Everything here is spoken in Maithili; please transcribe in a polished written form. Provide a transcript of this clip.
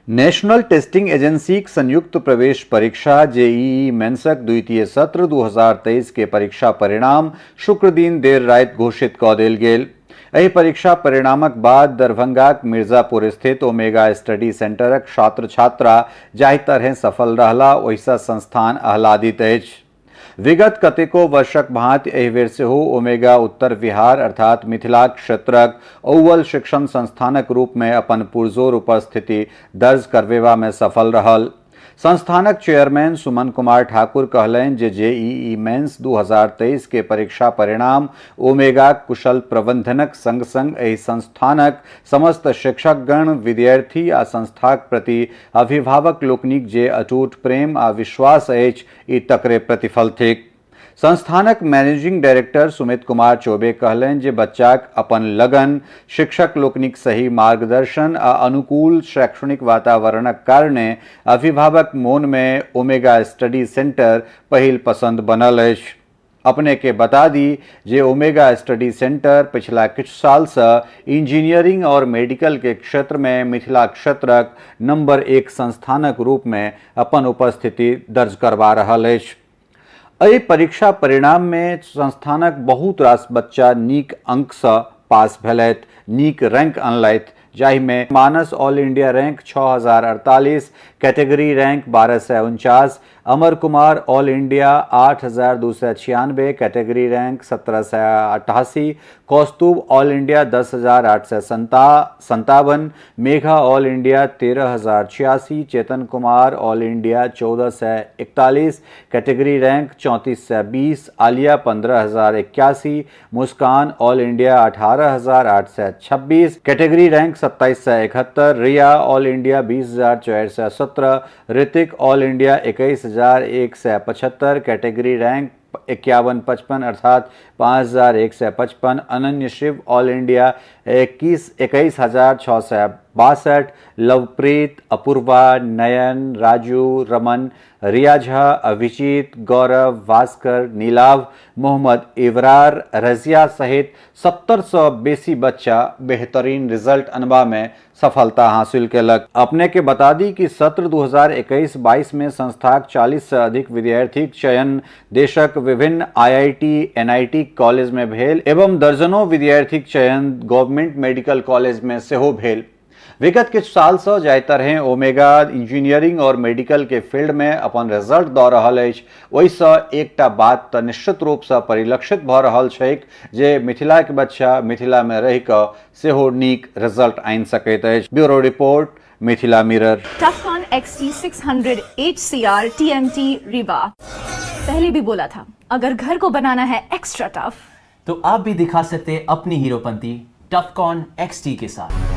नेशनल टेस्टिंग एजेंसीक संयुक्त प्रवेश परीक्षा जेईई मेंसक द्वितीय सत्र 2023 के परीक्षा परिणाम शुक्रदिन देर राति घोषित कऽ देल गेल। एहि परीक्षा परिणामक बाद दरभंगाक मिर्जापुर स्थित ओमेगा स्टडी सेंटरक छात्र छात्रा जाहि तरहें सफल रहला ओहिसँ संस्थान आह्लादित अछि। विगत कतेको वर्षक भांति एहि बेर सेहो ओमेगा उत्तर बिहार अर्थात मिथिला क्षेत्रक अव्वल शिक्षण संस्थानक रूप मे अपन पुरजोर उपस्थिति दर्ज करवेबा मे सफल रहल। संस्थानक चेयरमैन सुमन कुमार ठाकुर कहलनि जे जेईई मेंस 2023 के परीक्षा परिणाम ओमेगाक कुशल प्रबंधनक संग-संग एहि संस्थानक समस्त शिक्षकगण, विद्यार्थी आ संस्थाक प्रति अभिभावक लोकनिक जे अटूट प्रेम आ विश्वास अछि, ई तकरे प्रतिफल थिक। संस्थानक मैनेजिंग डायरेक्टर सुमित कुमार चौबे कहलनि जे बच्चाक अपन लगन, शिक्षक लोकनिक सही मार्गदर्शन आ अनुकूल शैक्षणिक वातावरणक कारणे अभिभावक मोन मे ओमेगा स्टडी सेंटर पहिल पसंद बनल अछि। अपने के बता दी जे ओमेगा स्टडी सेंटर पिछला किछु साल सँ इंजीनियरिंग और मेडिकल के क्षेत्र मे मिथिला क्षेत्रक नंबर एक संस्थानक रूप मे अपन उपस्थिति दर्ज करबा रहल अछि। एहि परीक्षा परिणाम मे संस्थानक बहुत रास बच्चा नीक अंक सँ पास भेलथि, नीक रैंक अनलथि, जाहि मे Manas all India rank 6048, category rank 1249, Amar Kumar all India 8296, category rank 1788, Kaustubh all India 10857, Megha all India 13086, Chetan Kumar all India 1441, category rank 3420, Aliya 15081, Muskan all India 18826, category rank 2771, Riya all India 20417, Hrithik all India 21175, category rank 5155 अर्थात 5155, अनन्य शिव ऑल इंडिया 21662, लवप्रीत, अपूर्वा, नयन, राजू, रमन, रिया झा, अभिजीत, गौरव, भास्कर, नीलाभ, मोहम्मद इवरार, रजिया सहित 70 सँ बेसी बच्चा बेहतरीन रिजल्ट अनबा मे सफलता हासिल केलक। अपने के बता दी कि सत्र 2021-22 में संस्थाक 40 से अधिक विद्यार्थीक चयन देशक विभिन्न आईआईटी, एनआईटी कॉलेज में भेल एवं दर्जनों विद्यार्थीक चयन गवर्नमेंट मेडिकल कॉलेज में सेहो भेल। विगत किछु साल सँ जाहि तरहें ओमेगा इंजीनियरिंग और मेडिकल के फील्ड में अपन रिजल्ट दऽ रहल अछि, ओहिसँ एकटा बात तऽ निश्चित रूप सँ परिलक्षित भऽ रहल छैक जे मिथिला के बच्चा मिथिला में रहि कऽ सेहो नीक रिजल्ट आनि सकैत अछि। Bureau report, Mithila mirror. Tufcon XT600 HCR TMT Rewa। पहले भी बोला था, अगर घर को बनाना है एक्स्ट्रा टफ तो आप भी दिखा सकते हैं अपनी हीरोपंती टफकॉन XT के साथ।